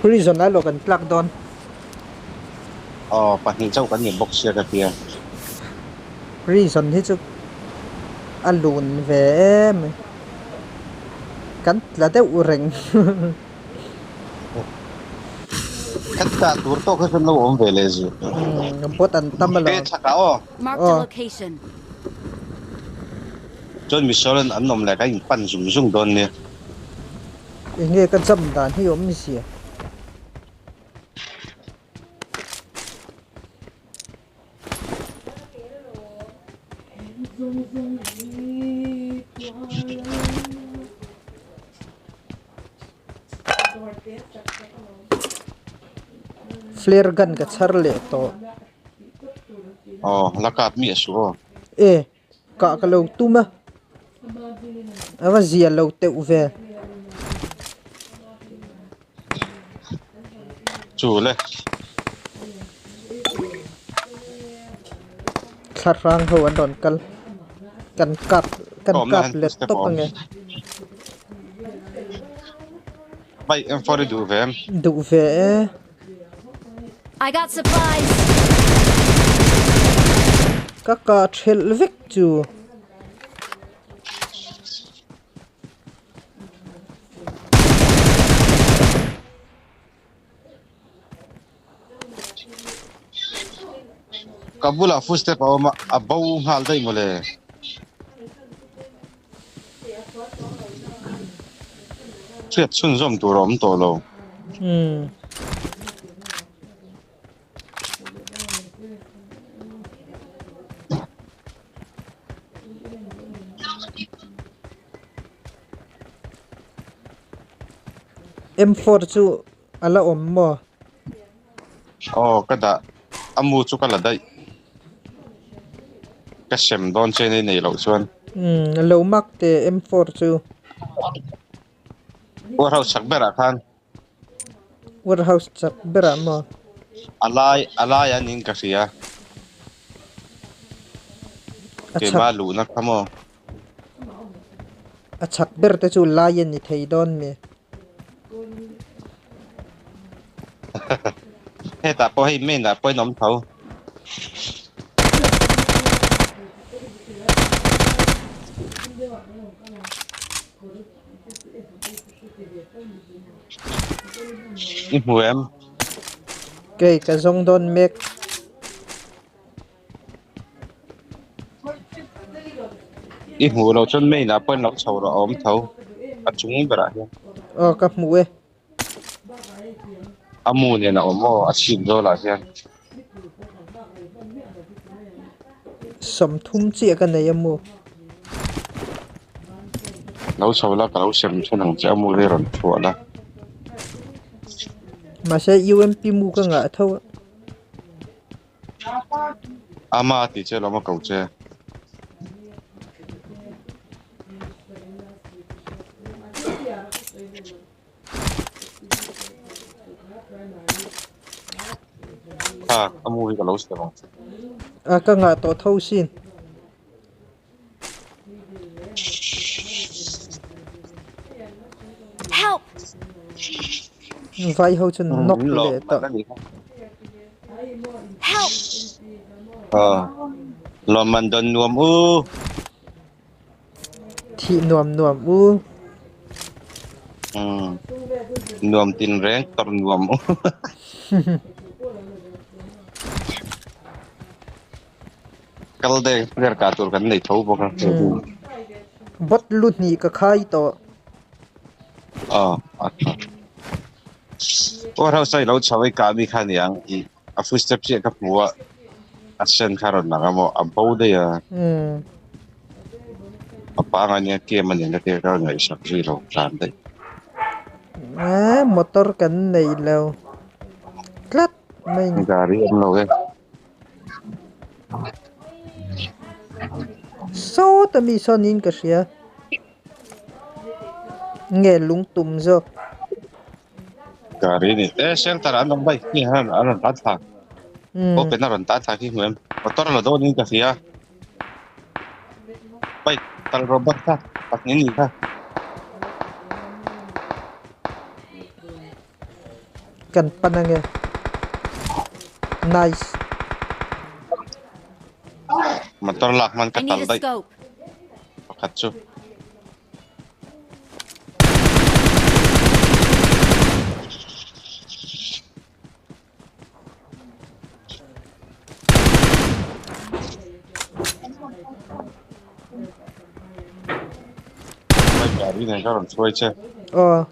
Prison ah lo kan tlak dawn. Aw pahnih chauh kan ni bawk sia ka tia. Prison hi chu a lun ve em mai. Kan tla deuh reng. Kan kah tur tawk hi chuan lo awm ve leh zir. Umm bot an tam Pe alawm. chhakah aw. Marked a Aw. location. Chuan misual an an awm leh kan inpan zung zung dawn nia. Enge ka jump dan hi awm zia. Flare gun ka chhar leh tawh. Aw la kap miah suh aw. E kah ka lo tum a, a va zia lo teuh ve. Chu le. Thla hrang ho an rawn kal. Kan kap kan kap let tawp ange. Bike M4 i duh ve em? Duh ve e. I got supplies. Ka kah thelh vek chu. Ka bulah footstep a awm a, a bo nghal daih mawle. Hriat chhunzawm tur a awm tawh lo. Umm. M4 chu a la awm maw? Aw ka dah a mu chu ka la daih. Ka sem dawn che nei nei loh chuan. Umm lo mak teh M4 chu. Warehouse chak berah khan. Warehouse chak berah maw? A lai a lai a niin ka hria. Keimah luhna kha maw? A chak ber te chu lai a ni thei dawn mi? Hetah pawh hei main ah pawh in awm tho. I hmu em? Kei ka zawng dawn mek. I hmuh loh chuan main ah pawhin lo chho rawh a awm tho a chung berah hian. Aw ka hmu e. A mu nen a awm aw a chhip zawlah hian. 30 chiah ka nei a mu. Lo chho la ka lo sem then ang che a mu hi rawn chhuah la. Mahse UMP mu ka ngah tho a. Ama tih che lawm a ko che. Ha a mu hi ka lo sem ang che. A ka ngah tawh tho sin. Help! Vai ho chu nawk leh tawh. Help! Lawmman dawn nuam u. Thih nuam nuam u. Nuam tin reng tawrh nuam u. Kal deng player kah tur kan nei tho bawk a. Bot lu hnih ka khai tawh. Aw a tha. Warehouse a i lo chho i kah mi kha aniang i a footstep chiah ka hmu a a sen kha a rawn lang a maw a bo daih a. A pangai nia game a nia ka tia ka ngaihsak zui lo tlan daih. Eee motor kan nei lo tlat mai ni. Gari awm lo e. Sawta mi sawn niin ka hria. Nge lung tum zawk. Gari ni e shelter an awm daih khi an rawn tan thla. Open a rawn tan thla khi hmu em. Motor la dawn in ka hria. Bike kal robot kha pahnih ni kha. Kan pan ange. Nice. Motor lak man ka I need tal a daih scope. pakhat chu. Bike gari nen ka rawn hruai che. Aw.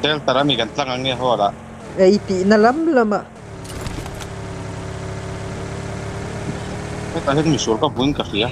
Shelter ami kan tlang ang nge hall ah. Ei tihna lam lam ah. Hetah hian misual ka hmuin ka hria.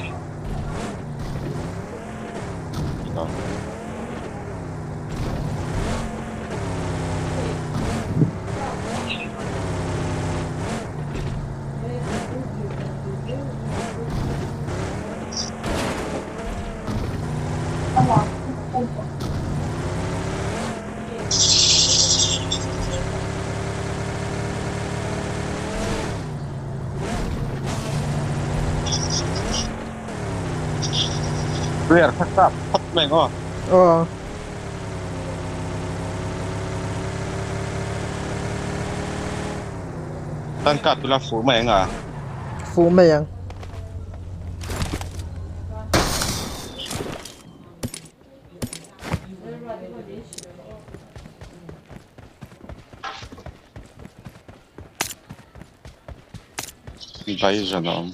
Player kha kap phawt mai ang aw. Aw. Tan kap ila fuh mai ang a. Fuh mai ang. Bison a awm.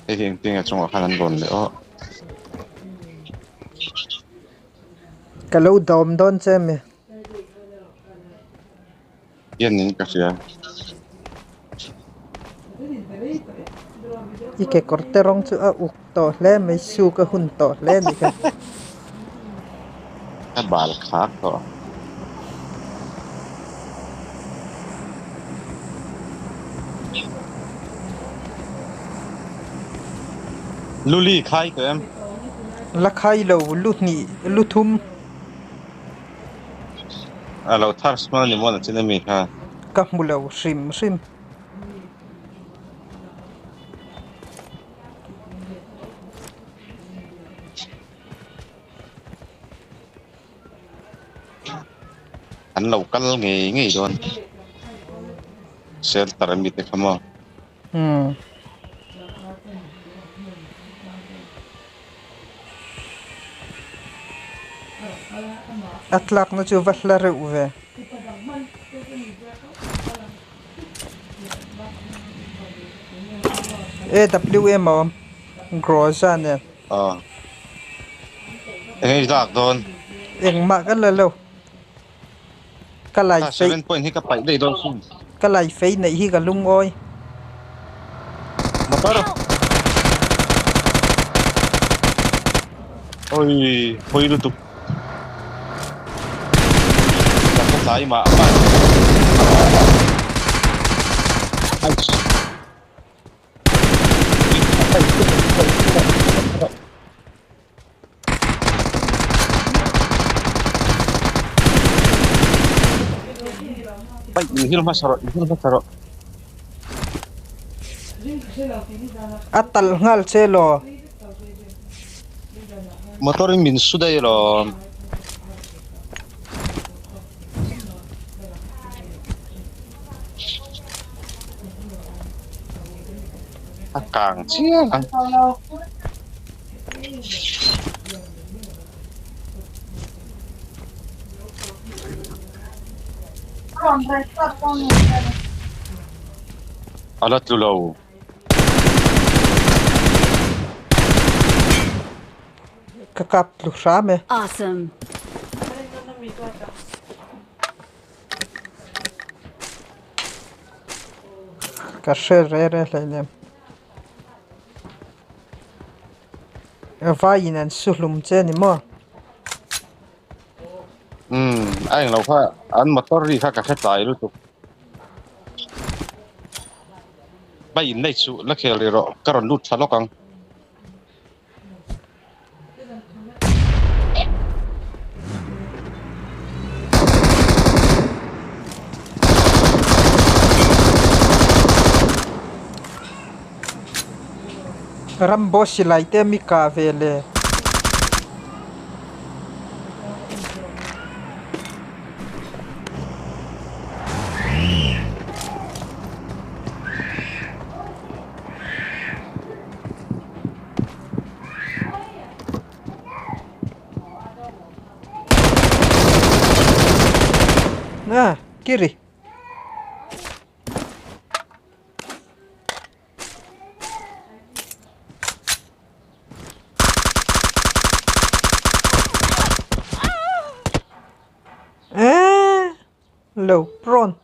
Hei hi engtin nge chungah khan an rawn leh aw. Ka lo dawm dawn che ami? Hian in ka hria. I kekawr te rawng chu a uk tawh hle mai suk a hun tawh hle a ni kha. Ka bal khak tawh. Luli khai tawh em? La khai lo lu hnih lu thum. A lo thar small ni mawn a chin ami kha. Ka hmu lo hrim hrim. An lo kal ngei ngei dawn. Shelter ami te kha maw. Umm. A tlakna chu va hla reuh ve. AWM a awm Groza nen. Aw. Eng nge i lak dawn? Engmah ka la lo. Ka lai Ah, fei seven point hi ka paih daih dawn sin. Ka lai fei neih hi ka lungawi. Motor. Oi, hawi lutuk. Ka ka tlai mah mah. Ouch. Bike in hil hmasa rawh, in hil hmasa rawh. A talh nghal che law. Motor in min su daih alawm. A kang chiang ang. A la tlu lo. Ka kap tlu hram e. Awesome. Ka hre re re hleinem. Vaiin an su hlum che ni maw? Umm a englo kha an motor ri kha ka hre tlai lutuk. Bike in nei chu la khel rih rawh ka rawn lut tha lawk ang. Rambo silai te mi kah ve le. Ah, kiri. Eh, lo prawn.